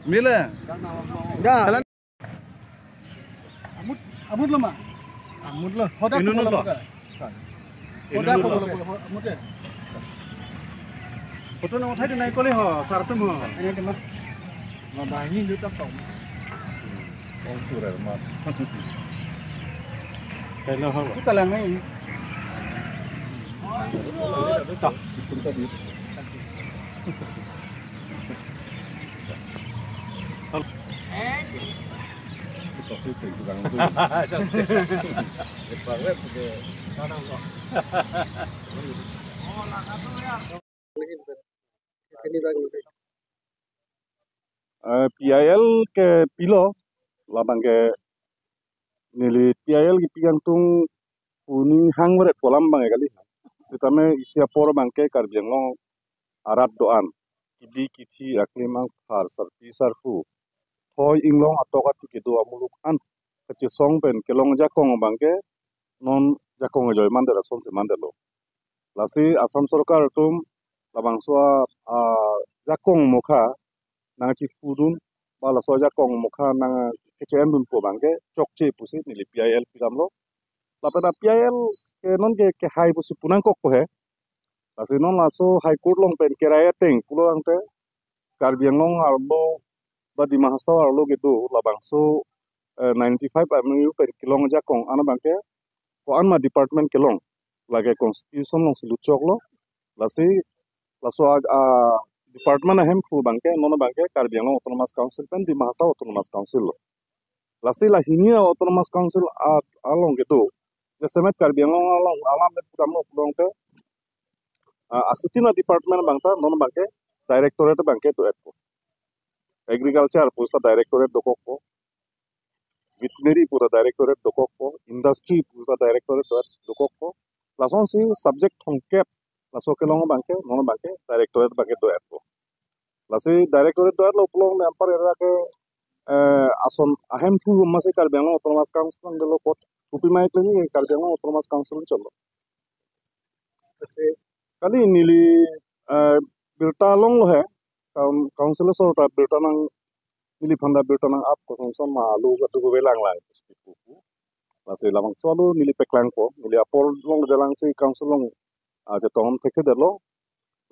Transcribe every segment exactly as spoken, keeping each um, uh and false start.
Mila. Dah. Amut, amut lo ma? Amut lo. Hoda Inun ko lo. Lo. Hoda ko lo, amut ya. Photo nang uthai dun nai kole ho, sar tum ho. Ini teman. Mabahini dun tak tong. Oh, curel mat. Hello ho. Kita lang ni. Tak. Eh, P I L ke pilo, labang ke neli P I L kepi kangtung pu ning hangveret pu alam abang ke kali. Sitame isi apor abang ke Karbi Anglong arat do-an, kebi kethe, aklim angphar, sarpi sarpo, thoi inglong atok ati kedo amuluk an kachesong pen kelong ajakong abang ke non jakong ajoine mandetlo, asonsi mandetlo. Lasi Assam Sorkar atum labangso a, a, jakong mokha nangchipudun, ba laso ajakong mokha nangkeche-endun pu abang ke chokche pusi neli P I L piramlo. Lapen a P I L ke non ke, kehai pusi pu nangkokpo he. Lasi non laso High Court along pen kerai ateng pulo tangte Karbi Anglong arlo ba Dima Hasao arlo kedo labangso, eh, ninety-five M O U pen kelong ajakong an abang ke ko-an ma department kelong, lake constitution alongsi lutchoklo. Lasi laso a, a department ahemphu abang ke non abang ke Karbi Anglong Autonomous Council pen Dima Hasao Autonomous Council lo. Lasi la hini Autonomous Council a, along kedo, jasemet Karbi Anglong along alam pen pudamlo pulo tangte, a, asitin a department abang ta non abang ke directorate abang ke do-etpo. Agriculture pusi ta directorate dokokpo. Veterinary puta directorate dokokpo, industry puta directorate do-, dokokpo. Lasonsi subject thomkep laso kelong abang ke, non abang ke directorate abang ke do-etpo. Lasi directorate do-etlo pulo tangte anpar era ke, eh, ason ahemphu masi Karbi Anglong Autonomous Council nangdelo apot, kopi ma keklem Karbi Anglong Autonomous Council cholo. Lasi kali neli, eh, birta longlo he, kaun-, council asor ta birta nang, neliphan ta birta nang-ap, kosonson ma alo kado ko velang lang. Lasi labangso alo neli peklangpo, neli apor longlelang si council along, ah, chetong thekthedetlo.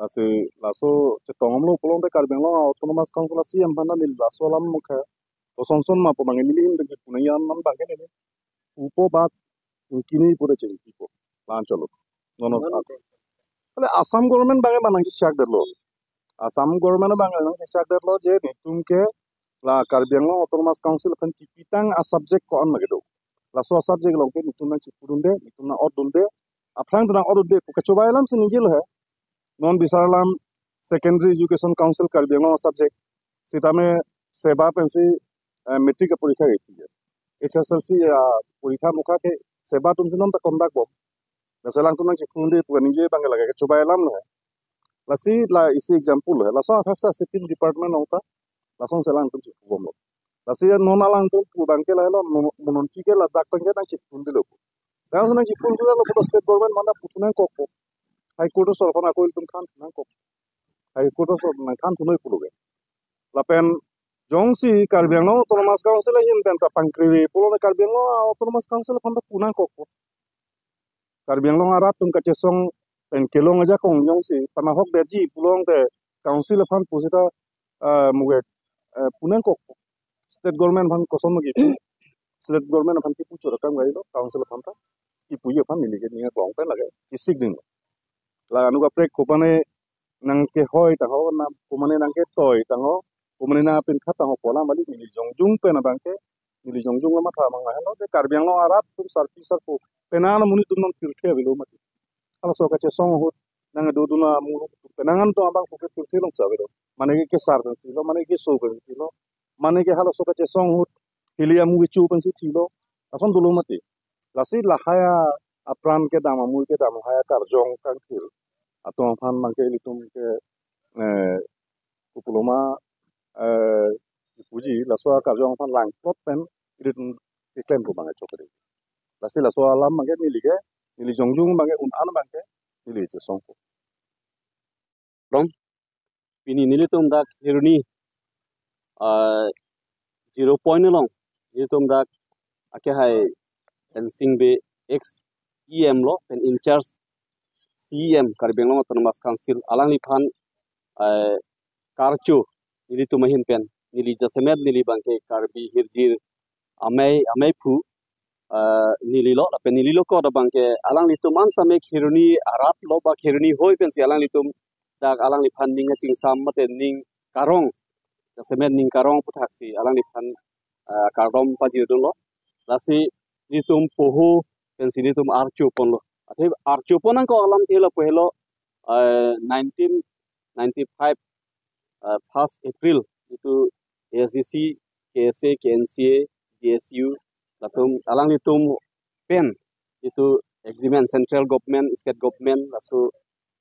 Lasi laso chetonglo pulo tangte Karbi Anglong Autonomous Council a C E M aphan ta neli laso alam mokha, kosonson ma pu abang ke neli hin bagi punai an abang ke neli pupo, bat ingkini pura chingkipo. La-an cholo. Non non. Kali Assam government abang ke ma nangchechakdetlo. Assam government abang ke nangchechakdetlo je netum ke la Karbi Anglong Autonomous Council aphan kepitang a subject ko-an ma kedo, laso a subject along ke netum nangchipudunde, netum nang-otdunde, aphrang ta nang-otdunde pu kachobai alamsi ningjelo he. Non bisar alam Secondary Education Council Karbi Anglong a subject, sitame SEBA pensi, eh, matric aporikha kepi, H S L C aporikha mokha ke SEBA atumsi non ta conduct bom. Lasi alangtum nangchipudunde pu kaningje abang ke lake kachobai alamlo he. Lasi la isi example lo he. Laso athak sa sitin department along ta lasonsi alangtum chipubomlo. Lasi non alangtum pu abang ke lahelo, mo-, mo nonke ke ladak pen ke nangchipudundelo pu. Laso nangchipudundelo pu state government aphan ta puthu nangkokpo. High Court asor aphan ako ilitum thanthu nangkok. High Court asor nangthanthu noi pulo ke. Lapen jongsi Karbi Anglong Autonomous Council ahin pen ta pangkri pulo tangte Karbi Anglong Autonomous Council aphan ta pu nangkokpo. Karbi Anglong arat atum kachesong pen kelong ajakong jongsi panahokdetji pulo tangte council aphan pusita, ah, muge, eh, pu nangkok. State government aphan koson muge. State government aphan kipu chot akam kailo, council aphan ta kipuji aphan neli ke ning arong pen lake kesik dinglo. La anut kaprek komane nangkehoi tangho, na komane nangketoi tangho, komane nangpinkhat tangho pu alam kali, neli jongjung pen abang ke, neli jongjung amatha abang lahelo je Karbi Anglong arat atum sarpi sarpo, penang amonit atum nangpirthe avelo mati. Halaso kachesong ahut nangdodun amuluk atum penang an atum abang pu ke pirthe alongsi avelo. Mane ke kesar pensi thilo, mane ke keso pensi thilo, mane ke halaso kachesong ahut hili amu kecho pensi thilo, lason dolo mati. Lasi lahai apran kedam, amui kedam, lahai akarjong kangthir atum aphan abang ke ilitum ke, eh, kopiloma, eh, puji, laso akarjong aphan langplot pen ilitum keklem pu abang ke chokri. Lasi laso alam abang ke neli ke, neli jongjung abang ke, un-an abang ke neli chesongpo. Long, pini nelitum dak Kheroni ah, zero point along nelitum dak akehai Ensing Bey, ex E M lo, pen in charge C E M Karbi Anglong Autonomous Council, alangliphan, eh, karcho nelitum ahin pen, neli jasemet neli abangke Karbi hirjir amei, ameiphu, eh, neli lo, lapen neli lokot abangke alanglitum an same Kheroni arat lo ba Kheroni hoi pensi alanglitum dak alangliphan ning kachingsam mate ning karong, jasemet ning karong aputhaksi alangliphan, eh, kardom pajirdunlo. Lasi nelitum poho pensi nelitum archo ponlo. Athe archo pon nangkok alamthe lapu helo, eh, nineteen ninety-five, eh, first April itu A S D C, K S A, K N C A, D S U, latum alanglitum pen itu agreement, central government, state government, laso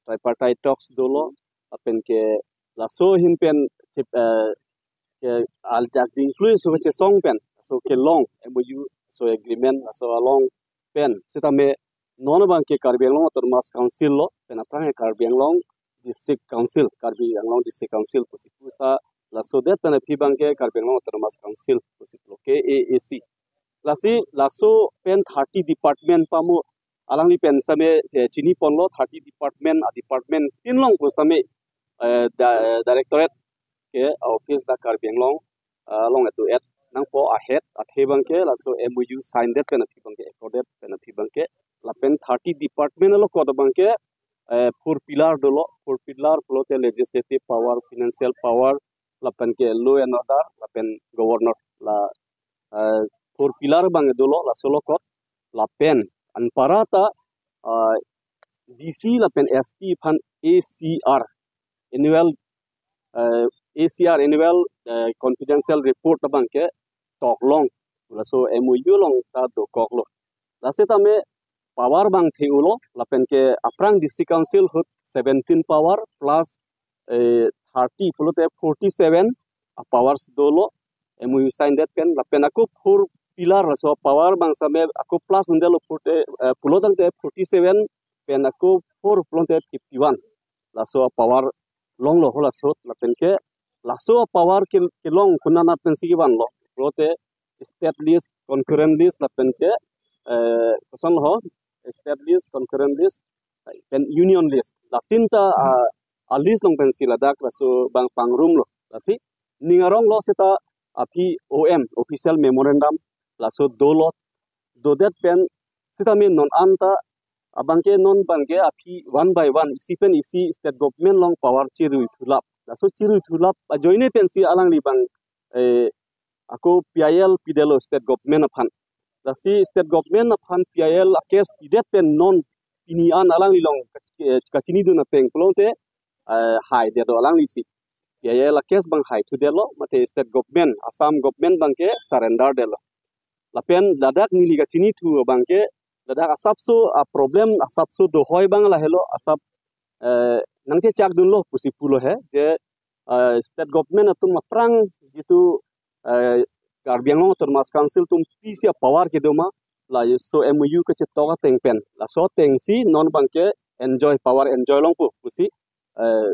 tripartite talks dolo, lapen ke laso ahin pen chip, eh, ke aljak dingklui so kachesong pen, so kelong M O U, so agreement, so along pen. Sitame non abangke Karbi Anglong Autonomous Council lo, pen aphrang ke Karbi Anglong District Council, Karbi Anglong District Council pusi pu seta laso det pen aphi abangke Karbi Anglong Autonomous Council pusi pulo, K A A C. Lasi laso pen thirty department pamo alangli pen sitame, eh, chini ponlo, thirty department, a department tin along pu sitame, eh, da-, directorate ke office dak Karbi Anglong, eh, along etu et nangpo ahet athe abangke laso M O U sign det pen aphi abangke, accord det pen aphi abangke, lapen thirty department alokot abangke, eh, four pillar dolo, four pillar pulote legislative power, financial power, lapen ke law and order, lapen governor, la, eh, four pillar abang dolo, laso lokot, lapen anparta, eh, D C lapen S P aphan A C R, annual, eh, A C R annual, eh, confidential report abangke toklong, laso M O U along ta dokoklo. Lasi tame power abang the-olo, lapen ke aphrang District Council ahut seventeen power plus, eh, thirty pulote forty-seven a powers dolo, M O U sign det pen, lapen ako four pillar laso power abang sitame ako plus undelo pulote, eh, pulotangte forty-seven pen ako four pulote fifty-one. Laso power longlo halaso ahut, lapen ke laso power ke, kelong konat pensi kevanlo pulote state list, concurrent list, lapen ke, eh, kosonlo, state list, concurrent list, pen union list. La tinta, ah, a list along pensi ladak laso abang pangrumlo. Lasi ning aronglo seta aphi O M, official memorandum, laso dolo, dodet pen sitame non anta abangke non abangke aphi one by one, isi pen isi state government along power chirui thulap. Laso chirui thulap ajoine pensi alangli abang, eh, ako P I L pidetlo state government aphan. Lasi state government aphan P I L a case pidet pen non pini an alangli along, eh, kachinidun ateng pulote, eh, haidetlo alanglisi. P I L a case abang haithudetlo, mate state government, Assam government abangke surrender detlo. Lapen ladak neli kachinithu abangke, ladak asapso a problem, asapso dohoi abang lahelo, asap, eh, nangchechakdunlo pusi pulo he, je, eh, state government atum aphrang jitu, eh, Karbi Anglong Autonomous Council atum pisi a power kedo ma, laso M O U kachetok ateng pen, laso atengsi non abangke enjoy, power enjoy longpo pusi, eh,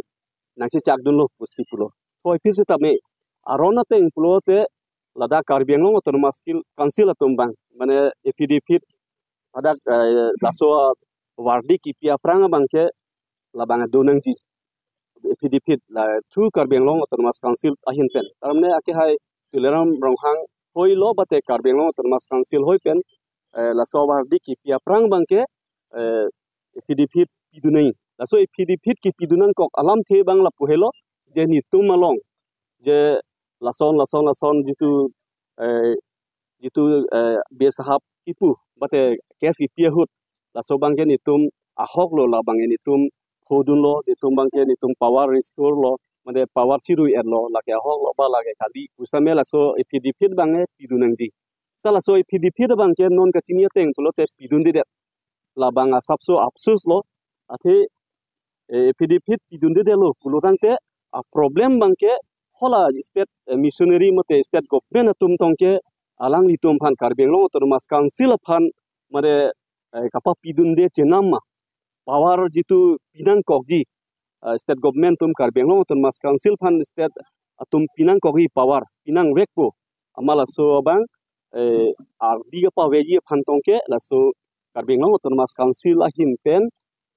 nangchechakdunlo pusi pulo. Thoi aphi sitame aron ateng pulote ladak Karbi Anglong Autonomous Council, Council atum abang, mane affidavit, ladak, eh, laso verdict kipi aphrang abangke labang do nangji, affidavit la through Karbi Anglong Autonomous Council ahin pen. Tarmane akehai Tuliram Ronghang hoi lo mate Karbi Anglong Autonomous Council hoi pen, eh, laso verdict kipi aphrang abangke, eh, affidavit pidun nangji. Laso affidavit kipidun nangkok alamthe abang lapu helo, je netum along, je lason, lason, lason jitu, eh, jitu, eh, Bey Sahab kipu, mate case kipi ahut, laso abangke netum ahoklo, labang netum phodunlo, netum abangke netum power restore lo, mane power chirui-etlo, lake ahoklo ba lake kali pu sitame laso affidavit abangke pidun nangji. Seta laso affidavit abangke non kachini ateng pulote pidundedet. Labang asapso apsus lo, athe, eh, affidavit pidundedetlo pulotangte a problem abangke hala state, eh, missionary mate state government atum tongke alanglitum aphan, Karbi Anglong Autonomous Council aphan mane, eh, kapapidunde chenam ma, power jitu pinangkokji, eh, state government atum Karbi Anglong Autonomous Council aphan state, atum pinangkokji power, pinangvekpo. Amat laso abang, eh, ardi kapaveji aphan tong ke, laso Karbi Anglong Autonomous Council ahin pen,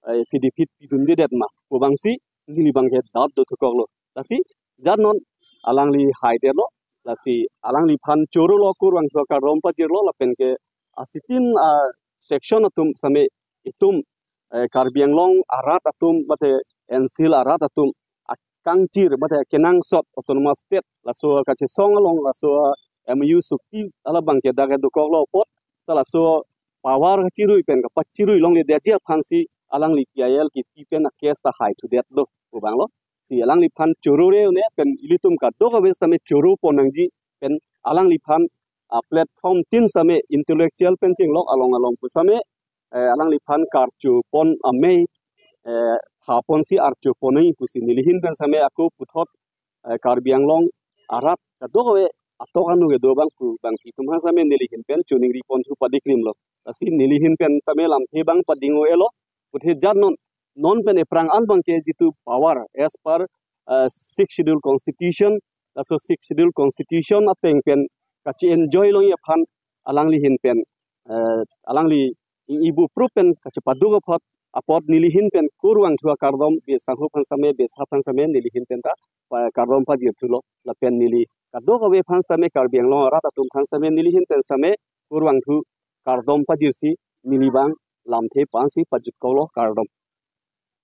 eh, fidipit pidundedet ma pu abangsi neli abang ke doubt dothukoklo. Lasi jar non alangli haidetlo, lasi alangliphan chorolo, kurvangthu akardom pajirlo, lapen ke asitin, ah, section atum same itum, eh, Karbi Anglong arat atum mate N C L arat atum akangchir mate kenangsot Autonomous State laso kachesong along laso M O U sukti alabang ke dak dokoklo apot, ta laso power kachirui pen kapachirui longledetji aphansi alangli P I L kipi pen a-case ta haithudetlo pu abanglo. Si alangliphan chorore un-e pen ilitum kadokave sitame choro pon nangji pen alangliphan a-platform tin same intellectual pen chenglok along along pu same, eh, alangliphan karcho pon amei, eh, ha ponsi archo pon nangji pusi nelihin pen same ako puthot, eh, Karbi Anglong arat kadokave atok anu kedo abang pu abang itum aphan same nelihin pen choningri ponthu padikrimlo. Lasi nelihin pen tame lamthe abang pading-o-elo, puthe jar non, non pen ephrang an abang ke jitu power as per, eh, Sixth Schedule Constitution, laso Sixth Schedule Constitution ateng pen kachi-enjoy longji aphan alanglihin pen, eh, alangli ing-ibu prup pen kachepaduk apot, apot nelihin pen kurvangthu akardom, besanghu aphan same, besa aphan same nelihin pen ta pa-, kardom pajirthulo, lapen neli kadokave aphan same, Karbi Anglong arat atum aphan same nelihin pen same kurvangthu kardom pajirsi neli abang lamthe pansi pajutkoklo, kardom.